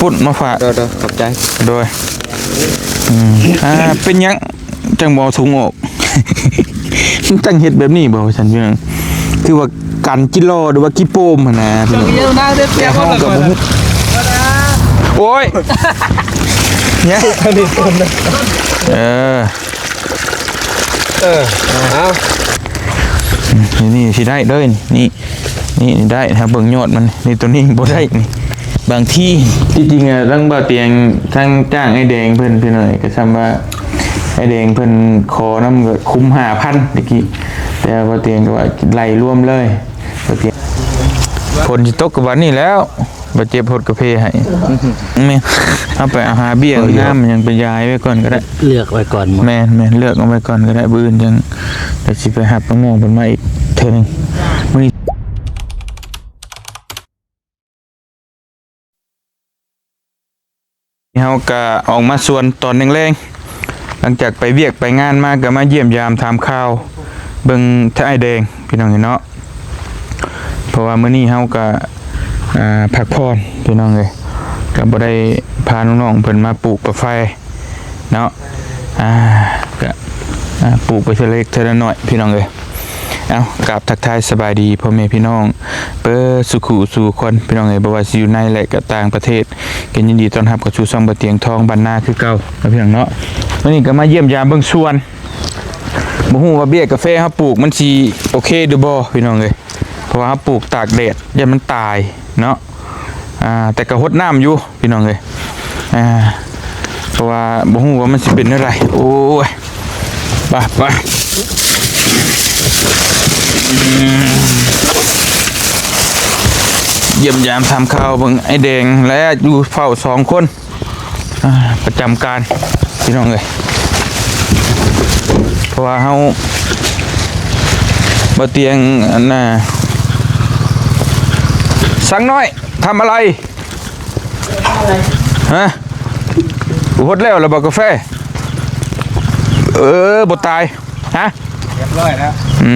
ປຸ້ນມາຝາກ. ໂດຍໆ ຂອບໃຈ. ໂດຍ. ອືມ ອ່າ ເປັນຫຍັງຈັ່ງບໍ່ເອົາຖົງອອກ? ມັນຈັ່ງເຮັດແບບນີ້ບໍ່ວ່າຊັ້ນພີ່ນ້ອງ? ຄືວ່າກັນຈີລໍ ຫຼືວ່າຈີໂປມຫັ້ນນະພີ່ນ້ອງ. ໂອ້ຍ ເອີ ເອີ ເອົາ ນີ້ ນີ້ຊິໄດ້ເດີ ນີ້ ນີ້ ນີ້ໄດ້ ຖ້າເບິ່ງຍອດມັນ ນີ້ ໂຕນີ້ບໍ່ໄດ້ນີ້ ບາງທີ. ທີ່ຈິງອະ ທັງບ່າວຕຽງ ທັງຈ້າງອ້າຍແດງເພິ່ນ ພີ່ນ້ອງ ກໍຊ່ຳວ່າອ້າຍແດງເພິ່ນຂໍນຳ ກໍຄຸ້ມຫ້າພັນຕະກີ້ ແຕ່ບ່າວຕຽງກໍວ່າໄລ່ລວມເລີຍ ບ່າວຕຽງ. ຝົນຊິຕົກກໍບັດນີ້ແລ້ວ. ບາດເຈັບຫົດກາເຟໃຫ້. ແມ່ນ ເອົາໄປເອົາຫາເບ້ຍ ເອົາຢູ່ ງາມ ຫຍັງໄປຢາຍໄວ້ກ່ອນກໍໄດ້ ເລືອກໄວ້ກ່ອນ. ແມ່ນໆ ເລືອກເອົາໄວ້ກ່ອນກໍໄດ້ ມື້ອື່ນຈັ່ງ ດຽວຊິໄປຮັບນ້ອງໆເພິ່ນມາອີກເທື່ອໜຶ່ງ. ມື້ນີ້ ເຮົາກະອອກມາສວນຕອນແລງໆ ຫຼັງຈາກໄປວຽກໄປງານມາ ກະມາຢ້ຽມຢາມຖາມຂ່າວເບິ່ງອ້າຍແດງພີ່ນ້ອງເນາະ ເພາະວ່າມື້ນີ້ເຮົາກະ ອ່າ ພັກຜ່ອນພີ່ນ້ອງເອີຍ ກະບໍ່ໄດ້ພານ້ອງໆເພິ່ນມາປູກກາແຟເນາະ ອ່າ ກະ ອ່າ ປູກໄປເທື່ອເລັກເທື່ອນ້ອຍພີ່ນ້ອງເອີຍ. ເອົາ ກາບທັກທາຍສະບາຍດີພໍ່ແມ່ພີ່ນ້ອງເບິດສູ່ຄູ່ສູ່ຄົນພີ່ນ້ອງເອີຍ ບໍ່ວ່າຊິຢູ່ໃນ ແລະ ກະຕ່າງປະເທດ ກໍຍິນດີຕ້ອນຮັບເຂົ້າສູ່ຊ່ອງບ່າວຕຽງທອງບ້ານນາຄືເກົ່າເນາະພີ່ນ້ອງເນາະ. ມື້ນີ້ກໍມາຢ້ຽມຢາມເບິ່ງສວນ ບໍ່ຮູ້ວ່າເບ້ຍກາແຟເຮົາປູກມັນຊິໂອເຄຫຼືບໍ່ພີ່ນ້ອງເອີຍ ເພາະວ່າເຮົາປູກຕາກແດດຢ້ານມັນຕາຍເນາະ ອ່າ ແຕ່ກໍຫົດນ້ຳຢູ່ ພີ່ນ້ອງເອີຍ ອ່າ ເພາະວ່າບໍ່ຮູ້ວ່າມັນຊິເປັນແນວໃດ. ໂອ້ຍ ໄປ ໄປ ອືມ ຢ້ຽມຢາມຖາມຂ່າວເບິ່ງອ້າຍແດງ ແລະ ຢູ່ເຝົ້າສອງຄົນ ອ່າ ປະຈຳການ ພີ່ນ້ອງເອີຍ ເພາະວ່າເຮົາ ບ່າວຕຽງ ອັນນ່າ ຊ່າງນ້ອຍ ທຳອະໄລ? ຮະ? ຫົດແລ້ວລະບໍ່ກາແຟ? ເອີ ບໍ່ຕາຍ. ຮະ? ຮຽບຮ້ອຍແລ້ວ. ອື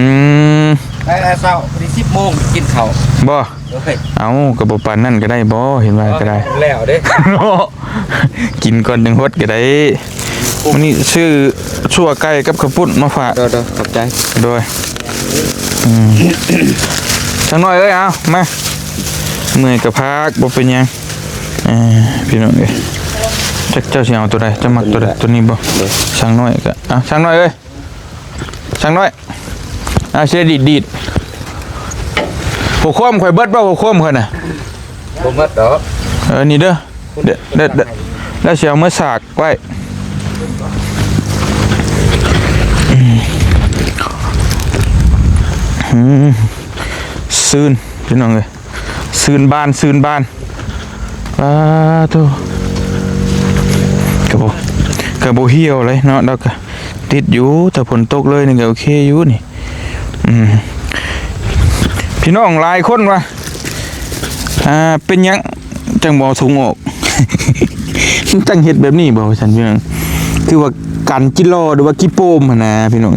ມ ໄດ້ແຕ່ເຊົ້າ ພໍດີສິບໂມງກິນເຂົ້າ. ບໍ່? ໂດຍ. ເອົ້າ ກໍບໍ່ປານນັ້ນກໍໄດ້ບໍ່? ເຫັນວ່າກໍໄດ້ ແລ້ວເດ້ ກິນກ່ອນຈັ່ງຫົດກໍໄດ້. ມື້ນີ້ຊື້ຊົ່ວໄກ່ກັບເຂົ້າປຸ້ນມາຝາກ. ໂດຍໆ ຂອບໃຈ. ໂດຍ. ອືມ ຊ່າງນ້ອຍເອີຍ ເອົາມາ ເມື່ອຍກໍພັກ ບໍ່ເປັນຫຍັງ. ເອີ ພີ່ນ້ອງເອີຍ ຈັກເຈົ້າຊິເອົາໂຕໃດ? ເຈົ້າມັກໂຕໃດ? ໂຕນີ້ບໍ່? ໂດຍ. ຊ່າງນ້ອຍກໍ ເອົາ ຊ່າງນ້ອຍເອີຍ ຊ່າງນ້ອຍ ເອົາ ຊິໄດ້ດີດໆ. ຫົວໂຄມຂ້ອຍເບິດບໍ່? ຫົວໂຄມຂ້ອຍນະ ບໍ່ເບິດດອກ. ເອີ ນີ້ເດີ ດ- ດ- ດ- ແລ້ວຊິເອົາເມືອສາກໄວ້. ອືມ ຊືນ ພີ່ນ້ອງເອີຍ ຊືນບານ ຊືນບານ. ປາໂທ້ ກະບໍ່ ກະບໍ່ຫ່ຽວເລີຍເນາະ ແລ້ວກະຕິດຢູ່ ຖ້າຝົນຕົກເລີຍນີ້ກະໂອເຄຢູ່ນີ້. ອືມ ພີ່ນ້ອງຫຼາຍຄົນວ່າ ອ່າ ເປັນຫຍັງຈັ່ງບໍ່ເອົາຖົງອອກ? ຈັ່ງເຮັດແບບນີ້ບໍ່ວ່າຊັ້ນພີ່ນ້ອງ ຄືວ່າກັນຈີລໍ ຫຼືວ່າຈີໂປມຫັ້ນນະພີ່ນ້ອງ.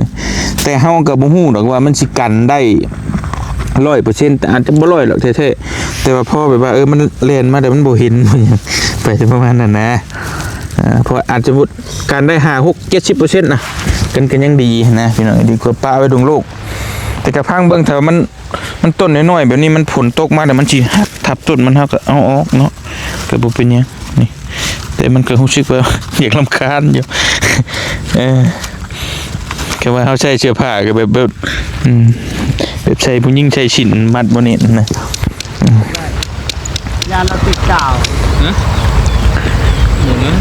ແຕ່ເຮົາກໍບໍ່ຮູ້ດອກວ່າມັນຊິກັນໄດ້ຮ້ອຍເປີເຊັນ ອາດຈະບໍ່ຮ້ອຍດອກແທ້ໆ ແຕ່ວ່າພໍແບບວ່າ ເອີ ມັນແລ່ນມາແຕ່ມັນບໍ່ເຫັນ ໄປປະມານນັ້ນນະ. ອ່າ ເພາະອາດຈະ ກັນໄດ້ຫ້າ ຫົກ ເຈັດສິບເປີເຊັນນະ ກັນກໍຍັງດີນະພີ່ນ້ອງ ດີກວ່າປະໄວ້ໂລ່ງໆ. ແຕ່ກໍຟັງເບິ່ງ ຖ້າມັນ ມັນຕົ້ນນ້ອຍໆແບບນີ້ ມັນຝົນຕົກມາແລ້ວມັນຊິຫັກທັບຕົ້ນມັນ ເຮົາກໍເອົາອອກເນາະ ກໍບໍ່ເປັນຫຍັງນີ້. ແຕ່ມັນກໍຮູ້ສຶກວ່າຢາກລຳຄານຢູ່ ເອີ ແຄ່ວ່າເຮົາໃສ່ເສື້ອຜ້າກໍແບບ ແບບ ອືມ ແບບໃສ່ຜູ້ຍິງໃສ່ສິ້ນມັດບໍ່ແໜ້ນນະ. ອືມ ຢ້ານລາວຕິດກາວ. ຮະ? ບໍ່ນະ.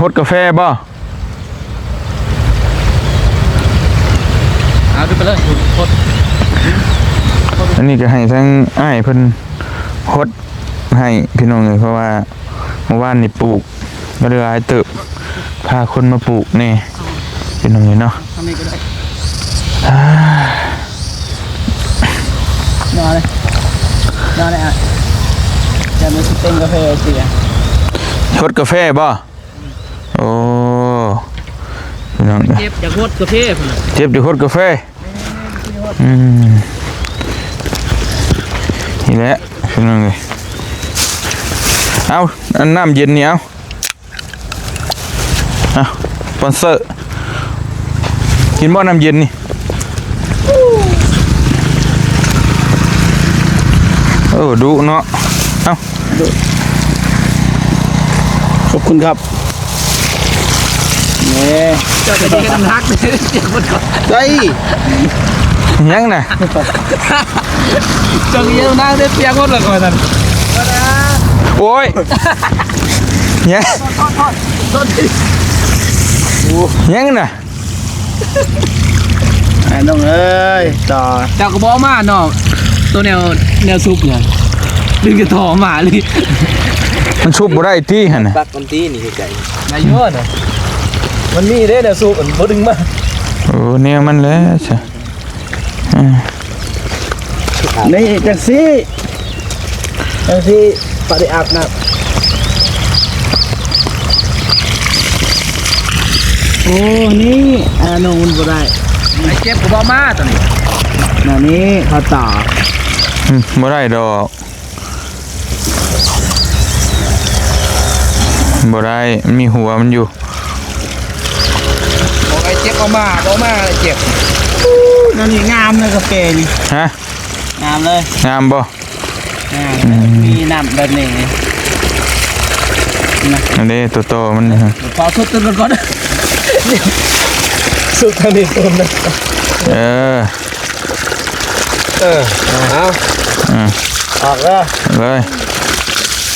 ຫົດກາແຟບໍ່? ເອົາ ດູໄປເລີຍ ຫົດ. ອັນນີ້ກໍໃຫ້ທາງອ້າຍເພິ່ນຫົດໃຫ້ພີ່ນ້ອງເອີຍ ເພາະວ່າ ເມື່ອວານນີ້ປູກກໍໄດ້ຫຼາຍເຕີບ ພາຄົນມາປູກແດ່ພີ່ນ້ອງເອີຍເນາະ. ທາງນີ້ກໍໄດ້ ອ່າ ນອນເລີຍ ນອນເລີຍ ອ່ະ ຈະມີສະເຕັງກາແຟເສຍ. ຫົດກາແຟບໍ່? ໂອ້ ພີ່ນ້ອງເອີຍ ເຈັບຢາກຫົດກາແຟພຸ້ນນະ ເຈັບຢາກຫົດກາແຟ. ອືມ ນີ້ແຫຼະພີ່ນ້ອງເອີຍ ເ ເອົາ ອັນນ້ຳເຢັນນີ້ ເອົາ ເອົາ ສະປອນເຊີ ກິນບໍ່ນ້ຳເຢັນນີ້? ເອີ ດຸເນາະ ເອົາ ຂອບຄຸນຄັບ ນີ້ ເຈົ້າຈະໄດ້ກັນຮັກ ໄດ້ ຫຍັງນະ? ເຈົ້າເອີຍ ນາງໄດ້ປຽກໝົດແລ້ວກ່ອນນັ້ນ ໂອ້ຍ ຫຍັງ ໂທດ ໂທດ ໂທດ ຫຍັງນະ? ອ້າຍນ້ອງເອີຍ ຕໍ່ ເຈົ້າກໍບໍ່ເອົາມາເນາະ ໂຕແນວ ແນວຊຸບນະ ດຶງຈະທໍ່ມາເລີຍ ມັນຊຸບບໍ່ໄດ້ຕິຫັ້ນນະ ປັກມັນຕິນີ້ຄືກັນ ໄດ້ຢູ່ນະ ມັນມີເດ້ແນວຊຸບ ມັນບໍ່ດຶງມາ ໂອ້ ແນວມັນແຫຼະຊະ ອືມ ນີ້ຈັ່ງຊີ້ ຈັ່ງຊີ້ ປະໄດ້ອາບນ້ຳ ໂອ້ ນີ້ ອາ ນ້ອງມັນບໍ່ໄດ້ ໄອ້ເຈັບກໍບໍ່ມາຕົວນີ້ ແນວນີ້ ເຂົາຕາ ອືມ ບໍ່ໄດ້ດອກ ບໍ່ໄດ້ ມັນມີຫົວມັນຢູ່ ບອກໄອ້ເຈັບເອົາມາ ບໍ່ມາໄອ້ເຈັບ ແນວນີ້ງາມເລີຍກາເຟນີ້ ຮະ? ງາມເລີຍ ງາມບໍ່? ອ່າ ອືມ ມີນ້ຳແບບນີ້ ນະ ອັນນີ້ຕົວໂຕມັນນີ້ ຂໍສຸດຕົວກ່ອນ ສຸດທາງນີ້ຕົວນະ ເອີ ເອີ ເອົາ ອືມ ອອກເດີ ເລີຍ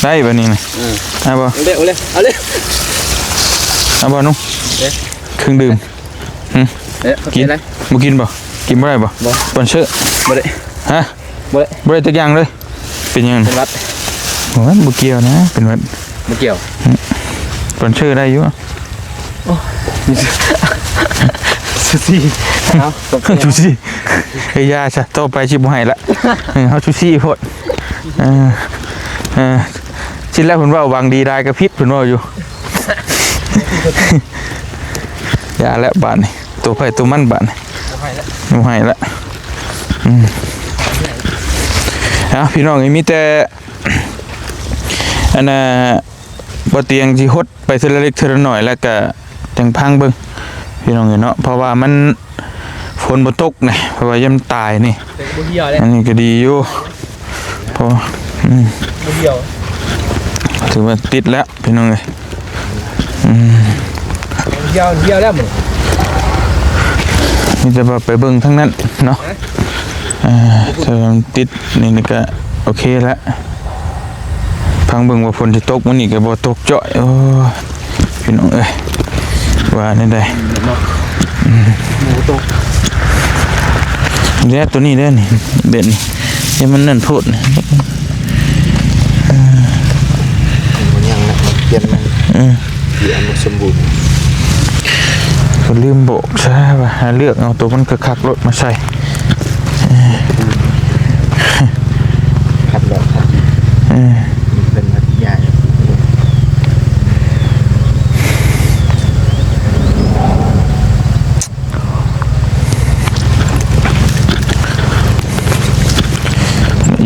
ໄດ້ບາດນີ້ນະ ອືມ ເອົາບໍ່? ເອົາເລີຍ ເອົາເລີຍ ເອົາບໍ່ໜູ? ເອີ ເຄື່ອງດື່ມ ຫຶ? ເອີ ກິນ ບໍ່ກິນບໍ່? ກິນບໍ່ໄດ້ບໍ່? ບໍ່ ສະປອນເຊີ ບໍ່ໄດ້ ຮະ? ບໍ່ໄດ້ ບໍ່ໄດ້ຈັກຢ່າງເລີຍ ເປັນຫຍັງ? ເປັນຫວັດ ໂອ້ຍ ບໍ່ກ່ຽວນະ ເປັນຫວັດ ບໍ່ກ່ຽວ ຫຶ ສະປອນເຊີໄດ້ຢູ່ ໂອ້ ຊູຊີ ເອົາ ຊູຊີ ເອີຍ ຢ່າຊະ ຕໍ່ໄປຊິບໍ່ໃຫ້ລະ ເອີ ເຮົາຊູຊີໂພດ ເອີ ເອີ ຊິແລ້ວເພິ່ນເວົ້າຫວັງດີຫຼາຍກໍຜິດ ເພິ່ນເວົ້າຢູ່ ຢ່າແລ້ວບາດນີ້ ຕົວໃຜຕົວມັນບາດນີ້ ບໍ່ໃຫ້ລະ ບໍ່ໃຫ້ລະ ອືມ ເອົາ ພີ່ນ້ອງເອີຍ ມີແຕ່ ອັນນ່າ ບໍ່ຕຽງຊິຫົດໄປເທື່ອລະເລັກເທື່ອລະໜ້ອຍ ແລ້ວກະຈັ່ງພັງເບິ່ງ ພີ່ນ້ອງເອີຍເນາະ ເພາະວ່າມັນ ຝົນບໍ່ຕົກນີ້ ເພາະວ່າຢ້ານມັນຕາຍນີ້ ແຕ່ກໍບໍ່ຫ່ຽວເດ້ ອັນນີ້ກໍດີຢູ່ ພໍ ອືມ ບໍ່ຫ່ຽວ ຖືວ່າຕິດແລ້ວພີ່ນ້ອງເອີຍ ອືມ ຫ່ຽວ ຫ່ຽວແລ້ວມື້ນີ້ ມີແຕ່ວ່າໄປເບິ່ງທາງນັ້ນເນາະ ຮະ ເອີ ຖ້າມັນຕິດນີ້ ນີ້ກໍໂອເຄລະ ຟັງເບິ່ງວ່າຝົນຊິຕົກ ມື້ນີ້ກໍບໍ່ຕົກຈ້ອຍ ໂອ້ຍ ພີ່ນ້ອງເອີຍ ວ່າແນວໃດ ເນາະ ອືມ ບໍ່ຕົກ ແລ້ວຕົວນີ້ເດ້ນີ້ ເບັດນີ້ ຢ່າມັນນັ້ນໂພດນີ້ ເອີ ມັນຍັງນະ ມັນປ່ຽນ ມັນ ເອີ ທີ່ອັນບໍ່ສົມບູນ ກໍລືມບອກຊະວ່າ ຫາເລືອກເອົາຕົວມັນຄັກໆໂລດມາໃສ່ ເອີ ຄັກດອກຄັກ ເອີ ເປັນແບບໃຫຍ່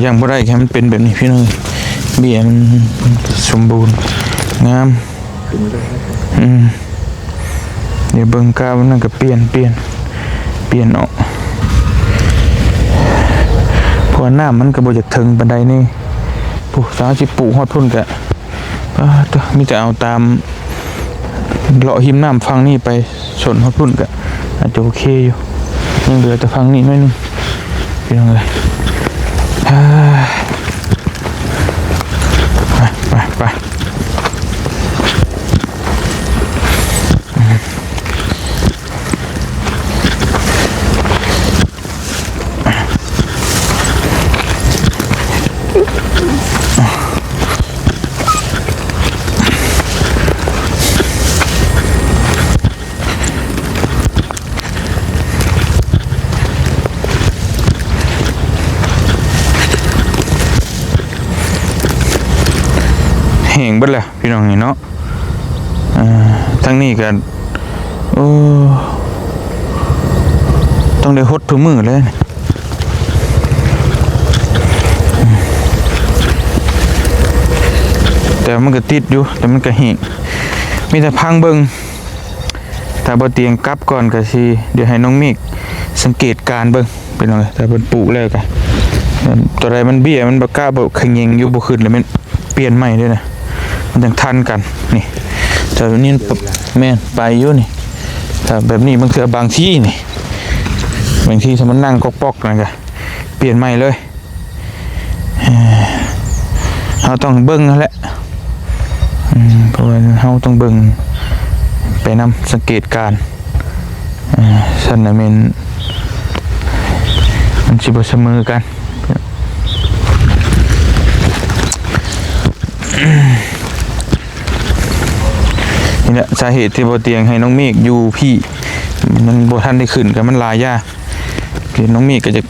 ຢ່າງບໍ່ໄດ້ ໃຫ້ມັນເປັນແບບນີ້ພີ່ນ້ອງ ເບ້ຍມັນສົມບູນງາມ ອືມ ດຽວເບິ່ງກາວນັ້ນກໍປ່ຽນ ປ່ຽນ ປ່ຽນອອກ ເພາະວ່ານ້ຳມັນກໍບໍ່ຢາກເຖິງປານໃດນີ້ ຜູ້ສາວຊິປູກຮອດພຸ້ນກະ ປາດໂທ້ ມີແຕ່ເອົາຕາມ ເລາະຮິມນ້ຳຝັ່ງນີ້ໄປ ສົນຮອດພຸ້ນກະອາດຈະໂອເຄຢູ່ ຍັງເຫຼືອແຕ່ຝັ່ງນີ້ໜ້ອຍໜຶ່ງ ພີ່ນ້ອງເອີຍ ເອີ ໄປ ໄປ ໄປ ແຫ້ງເບິດແລ້ວ ພີ່ນ້ອງນີ້ເນາະ ເອີ ທາງນີ້ກໍ ໂອ້ ຕ້ອງໄດ້ຫົດທຸກມື້ເລີຍ ອືມ ແຕ່ມັນກໍຕິດຢູ່ ແຕ່ມັນກໍແຫ້ງ ມີແຕ່ພັງເບິ່ງ. ຖ້າບໍ່ຕຽງກັບກ່ອນກໍຊິ ດຽວໃຫ້ນ້ອງເມກສັງເກດການເບິ່ງ ພີ່ນ້ອງເອີຍ. ຖ້າເພິ່ນປູກແລ້ວກໍ ຕົວໃດມັນເບ້ຍ ມັນບໍ່ກ້າ ບໍ່ຂະເຫງຢູ່ ບໍ່ຂຶ້ນ ແລ້ວແມ່ນປ່ຽນໃໝ່ເດ້ນະ ມັນຈັ່ງທັນກັນ. ນີ້ ແຕ່ນີ້ແມ່ນໄປຢູ່ນີ້ ຖ້າແບບນີ້ບາງເທື່ອ ບາງທີນີ້ ບາງທີຖ້າມັນນັ່ງກອກປອກນັ້ນກໍປ່ຽນໃໝ່ເລີຍ. ເອີ ເຮົາຕ້ອງເບິ່ງຫັ້ນແຫຼະ ອືມ ເພາະວ່າເຮົາຕ້ອງເບິ່ງໄປນຳ ສັງເກດການ ເອີ ຊັ້ນນະແມ່ນມັນຊິບໍ່ສະເໝີກັນ. ນີ້ແຫຼະສາເຫດທີ່ບໍ່ຕຽງໃຫ້ນ້ອງເມກຢູ່ພີ້ ມັນບໍ່ທັນໄດ້ຂຶ້ນ ກໍມັນຫຼາຍຢ່າງ. ເຫັນນ້ອງເມກກໍຈະ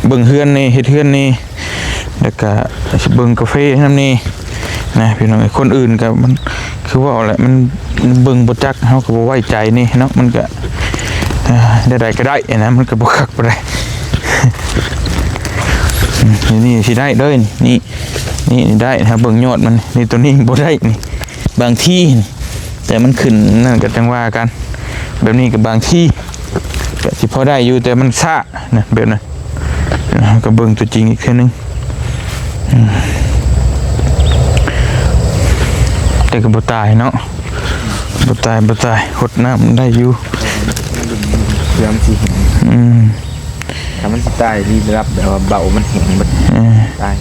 ເບິ່ງເຮືອນແດ່ ເຮັດເຮືອນແດ່ ແລ້ວກໍຊິເບິ່ງກາເຟນຳແດ່ນະ ພີ່ນ້ອງເອີຍ. ຄົນອື່ນກໍມັນຄືເວົ້າແຫຼະ ມັນເບິ່ງບໍ່ຈັກ ເຮົາກໍບໍ່ໄວ້ໃຈນີ້ເນາະ ມັນກໍ ອ່າ ແນວໃດກໍໄດ້ນະ ມັນກໍບໍ່ຄັກປານໃດ. ອືມ ນີ້ຊິໄດ້ເດີ ນີ້ ນີ້ໄດ້ນະ ເບິ່ງຍອດມັນ ນີ້ ໂຕນີ້ບໍ່ໄດ້ນີ້ ບາງທີ ແຕ່ມັນຂຶ້ນນັ້ນກໍຈັ່ງວ່າກັນ ແບບນີ້ກໍບາງທີກໍຊິພໍໄດ້ຢູ່ ແຕ່ມັນຊ້ານະ ແບບນັ້ນ. ເຮົາກໍເບິ່ງຕົວຈິງອີກເທື່ອໜຶ່ງ ອືມ ແຕ່ກໍບໍ່ຕາຍເນາະ ບໍ່ຕາຍ ບໍ່ຕາຍ ຫົດນ້ຳໄດ້ຢູ່ ເພື່ອມັນຊິແຫ້ງ ອືມ ຖ້າມັນຊິຕາຍ ມີລະດັບແບບວ່າເບົາມັນແຫ້ງເບິດ ເອີ ຕາຍ.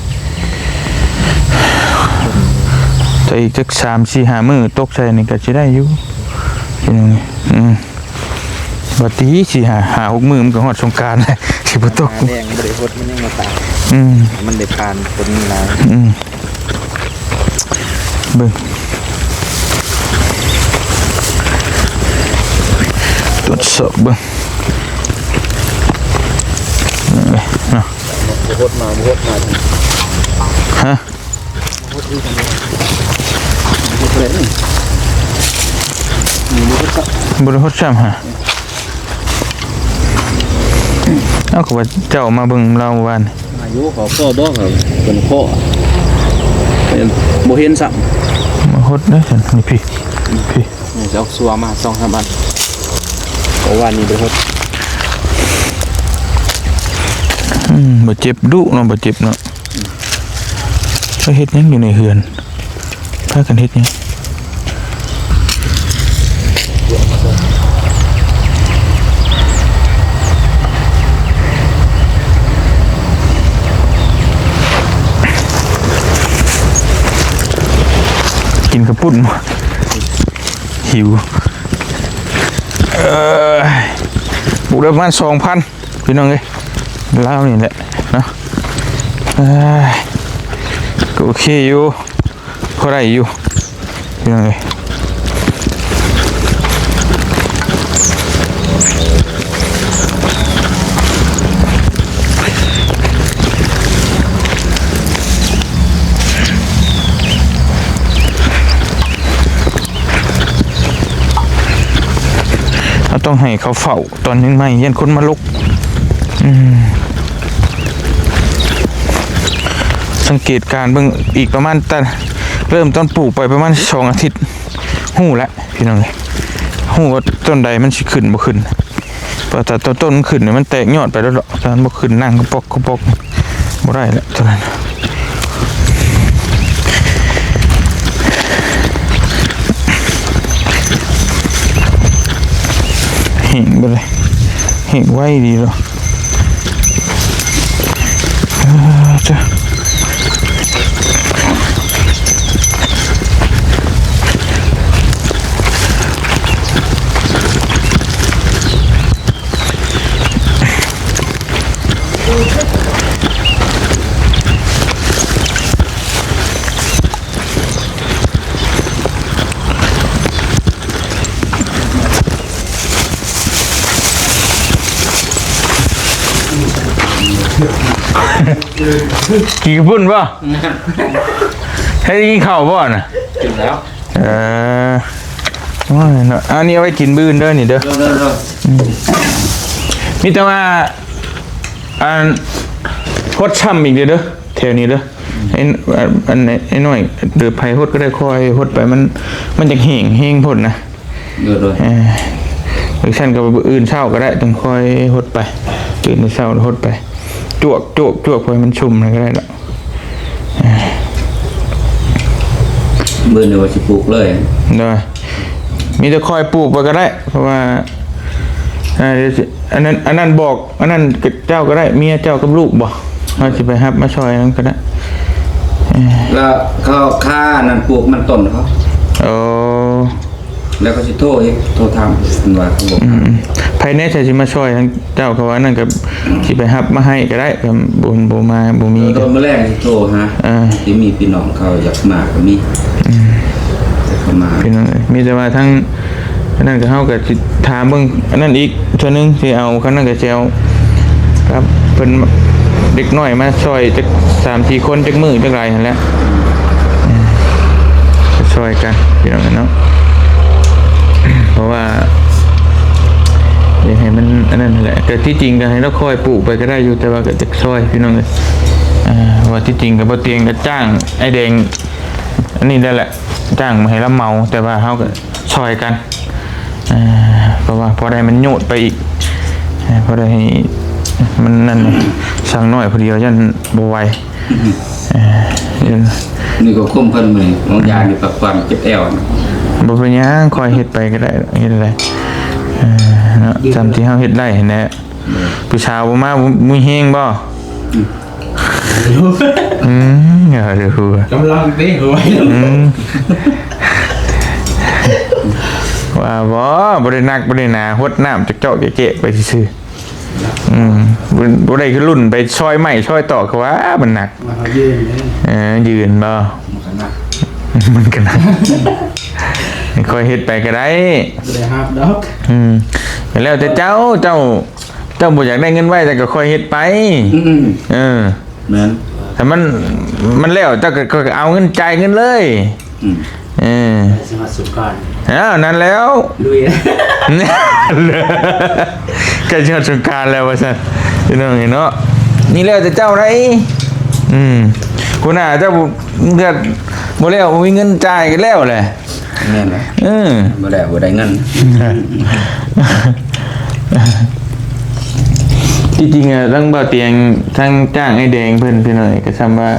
ແຕ່ອີກຈັກສາມສີ່ຫ້າມື້ຕົກໃສ່ນີ້ກໍຊິໄດ້ຢູ່ ອືມ ບັດທີສີ່ຫ້າຫົກມື້ມັນກໍຮອດສົງການແລ້ວ ຊິບໍ່ຕົກ ແດງບໍ່ໄດ້ຫົດ ມັນຍັງມາຕາຍ ອືມ ມັນໄດ້ຜ່ານຕົວນີ້ມາ ອືມ ເບິ່ງ ກວດສອບເບິ່ງ ເນາະ ບໍ່ຫົດມາ ບໍ່ຫົດມາ ຮະ ບໍ່ໄດ້ຫົດຊ້ຳຫາ ເອົ້າ ກໍວ່າເຈົ້າມາເບິ່ງລາວວານ ອາຍຸເຂົາກໍດອກ ເພິ່ນເຄາະ ເພິ່ນບໍ່ເຫັນຊ້ຳ ມາຫົດເດ້ ນີ້ ພີ້ ພີ້ ນີ້ ຊິເອົາຊົ່ວມາສອງສາມອັນ ເພາະວ່ານີ້ບໍ່ຫົດ ອືມ ບໍ່ເຈັບດຸເນາະ ບໍ່ເຈັບເນາະ. ເຂົາເຮັດຫຍັງຢູ່ໃນເຮືອນ? ພາກັນເຮັດຫຍັງ? ກິນເຂົ້າປຸ້ນບໍ່? ຫິວ. ເອີ ປູກໄດ້ປະມານສອງພັນ ພີ່ນ້ອງເອີຍ ລາວນີ້ແຫຼະເນາະ. ເອີ ກໍໂອເຄຢູ່ ພໍໄດ້ຢູ່ ພີ່ນ້ອງເອີຍ. ເຮົາຕ້ອງໃຫ້ເຂົາເຝົ້າຕອນໃໝ່ໆ ຢ້ານຄົນມາລົກ. ອືມ ສັງເກດການເບິ່ງອີກປະມານ ແຕ່ເລີ່ມຕອນປູກໄປປະມານສອງອາທິດ ຮູ້ແລ້ວ ພີ່ນ້ອງເອີຍ ຮູ້ວ່າຕົ້ນໃດມັນຊິຂຶ້ນບໍ່ຂຶ້ນ. ເພາະຖ້າຕົ້ນມັນຂຶ້ນນີ້ ມັນແຕກຍອດໄປແລ້ວເນາະ ຖ້າມັນບໍ່ຂຶ້ນ ນັ່ງກະປອກກະປອກ ບໍ່ໄດ້ແລ້ວ ເທົ່ານັ້ນ. ແຫ້ງເບິດເລີຍ ແຫ້ງໄວດີເນາະ. ເອີ ເຈົ້າ ກິນປຸ້ນບໍ່? ໃຫ້ກິນເຂົ້າບໍ່ນະ? ກິນແລ້ວ. ເອີ ໂອ້ຍເນາະ ອັນນີ້ເອົາໄວ້ກິນມື້ອື່ນເດີ ນີ້ເດີ. ອືມ ມີແຕ່ວ່າ ອັນ ຫົດຊ້ຳອີກເດີ ເດີ ແຖວນີ້ເດີ. ໄອ້ ອັນ ອັນ ໄອ້ນ້ອຍ ຫຼືໃຜຫົດກໍໄດ້ ຄ່ອຍຫົດໄປ ມັນ ມັນຈະແຫ້ງ ແຫ້ງໂພດນະ. ໂດຍ ໂດຍ ເອີ ຫຼືຊັ້ນກໍມື້ອື່ນເຊົ້າກໍໄດ້ ຈັ່ງຄ່ອຍຫົດໄປ ຕື່ນແຕ່ເຊົ້າຫົດໄປ ຈວກ ຈວກ ຈວກ ໃຫ້ມັນຊຸ່ມນັ້ນກໍໄດ້ດອກ. ມື້ນີ້ວ່າຊິປູກເລີຍ ໂດຍ ມີແຕ່ຄ່ອຍປູກໄປກໍໄດ້ ເພາະວ່າ ອ່າ ດຽວຊິ ອັນນັ້ນ ອັນນັ້ນບອກ ອັນນັ້ນເຈົ້າກໍໄດ້ ເມຍເຈົ້າກັບລູກບໍ ເຮົາຊິໄປຮັບມາຊ່ອຍນຳກໍໄດ້. ແລ້ວເຂົາ ຄ່າອັນນັ້ນປູກມັນຕົ້ນເຂົາ ໂອ້ ແລ້ວກໍຊິໂທອີກ ໂທຖາມເພິ່ນວ່າເຂົາບອກ ອືມ ໃຜແດ່ທີ່ຊິມາຊ່ອຍທາງເຈົ້າ ເຂົາວ່ານັ້ນກໍຊິໄປຮັບມາໃຫ້ກໍໄດ້ ກໍບໍ່ ບໍ່ມາ ບໍ່ມີ ເອີ ກໍ ກໍມື້ແລງຊິໂທຫາ ເອີ ຊິມີພີ່ນ້ອງເຂົາຢາກມາກໍມີ ອືມ ຈະເຂົ້າມາ ພີ່ນ້ອງເອີຍ ມີແຕ່ວ່າທາງ ອັນນັ້ນກໍເຮົາກໍຊິຖາມເບິ່ງອັນນັ້ນອີກເທື່ອໜຶ່ງ ຊິເອົາ ຄັນນັ້ນກໍຊິເອົາກັບເພິ່ນ ເດັກນ້ອຍມາຊ່ອຍຈັກສາມສີ່ຄົນ ຈັກມື້ຈັກຫຼາຍຫັ້ນແຫຼະ ເອີ ກໍຊ່ອຍກັນພີ່ນ້ອງເນາະ ເພາະວ່າຢາກໃຫ້ມັນອັນນັ້ນຫັ້ນແຫຼະ ກໍທີ່ຈິງກໍໃຫ້ລາວຄ່ອຍປູກໄປກໍໄດ້ຢູ່ ແຕ່ວ່າກໍຈະຊ່ອຍພີ່ນ້ອງເອີຍ ເອີ ວ່າທີ່ຈິງກໍບໍ່ຕຽງກໍຈ້າງອ້າຍແດງ ອັນນີ້ໄດ້ແຫຼະ ຈ້າງໃຫ້ລາວເໝົາ ແຕ່ວ່າເຮົາກໍຊ່ອຍກັນ ເອີ ເພາະວ່າພໍໄດ້ມັນໂຍດໄປອີກ ເອີ ພໍໄດ້ໃຫ້ມັນນັ້ນ ຊ່າງນ້ອຍຜູ້ດຽວຢ້ານບໍ່ໄຫວ ອືມ ເອີ ນີ້ກໍຄຸມເພິ່ນມື້ນີ້ ບາງຢ່າງນີ້ກໍຄວາມເຈັບແອວນະ ບໍ່ເປັນຫຍັງ ຄ່ອຍເຮັດໄປກໍໄດ້ ເຮັດໄດ້ ເອີ ເນາະ ຕາມທີ່ເຮົາເຮັດໄດ້ຫັ້ນແຫຼະ ອືມ ຜູ້ສາວບໍ່ມາ ບໍ່ມີແຮງບໍ່? ອືມ ອືມ ເອົາເດີ ກຳລັງເຕະຫົວ ອືມ ວ່າບໍ່ ບໍ່ໄດ້ໜັກ ບໍ່ໄດ້ໜາ ຫົດນ້ຳຈອກໆແຈະໆໄປຊື່ໆ ອືມ ບໍ່ ບໍ່ໄດ້ຄືລຸ້ນໄປຊອຍໄມ້ຊອຍຕອກ ເຂົາວ່າມັນໜັກ ວ່າເຮົາຢືນເດ້ ເອີ ຢືນບໍ່ ມັນກໍໜັກ ມັນກໍໜັກ ຄ່ອຍເຮັດໄປກໍໄດ້ ບໍ່ໄດ້ຮັບດອກ ອືມ ແລ້ວແຕ່ເຈົ້າ ເຈົ້າ ເຈົ້າບໍ່ຢາກໄດ້ເງິນໄວ ເຈົ້າກໍຄ່ອຍເຮັດໄປ ອືມ ເອີ ແມ່ນ ຖ້າມັນ ມັນແລ້ວ ເຈົ້າກໍ ກໍເອົາເງິນ ຈ່າຍເງິນເລີຍ ອືມ ເອີ ຊິຮອດສົງການ ອ້າວ ນັ້ນແລ້ວ ລຸຍ ໃກ້ຊິຮອດສົງການແລ້ວວ່າຊັ້ນ ພີ່ນ້ອງເອີຍເນາະ ນີ້ແລ້ວແຕ່ເຈົ້າໃດ ອືມ ຫົວໜ້າເຈົ້າ ເດືອດບໍ່ແລ້ວ ບໍ່ມີເງິນຈ່າຍກໍແລ້ວແຫຼະ ແມ່ນແຫຼະ ເອີ ບໍ່ໄດ້ ບໍ່ໄດ້ເງິນ ທີ່ຈິງອະ ທັງບ່າວຕຽງ ທັງຈ້າງອ້າຍແດງເພິ່ນ ພີ່ນ້ອງເອີຍ ກໍຊ່ຳວ່າ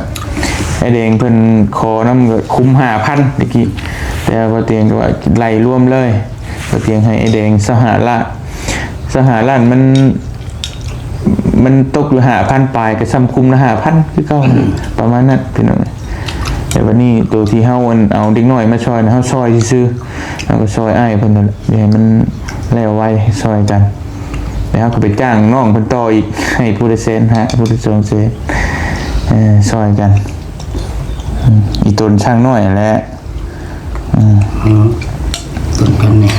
ອ້າຍແດງເພິ່ນຂໍນຳກໍຄຸ້ມຫ້າພັນຕະກີ້ ແຕ່ບ່າວຕຽງກໍວ່າໄລ່ລວມເລີຍ ບ່າວຕຽງໃຫ້ອ້າຍແດງຊາວຫ້າລ້ານ ຊາວຫ້າລ້ານ ມັນ ມັນຕົກຢູ່ຫ້າພັນປາຍ ກໍຊ່ຳຄຸ້ມລະຫ້າພັນຄືເກົ່າ ປະມານນັ້ນ ພີ່ນ້ອງເອີຍ. ແຕ່ບັດນີ້ໂຕທີ່ເຮົາ ອັນ ເອົາເດັກນ້ອຍມາຊ່ອຍນະ ເຮົາຊ່ອຍຊື່ໆ ເຮົາກໍຊ່ອຍອ້າຍເພິ່ນນັ້ນແຫຼະ ຢ່າໃຫ້ມັນແລ້ວໄວ ຊ່ອຍກັນ ແລ້ວເຮົາກໍໄປຈ້າງນ້ອງເພິ່ນຕໍ່ອີກ ໃຫ້ຜູ້ລະແສນຫ້າ ຜູ້ລະສອງແສນ ເອີ ຊ່ອຍກັນ ອືມ ອີ່ຕົນຊ່າງນ້ອຍຫັ້ນແຫຼະ ອືມ ເອີ ຕົນກັນແນ່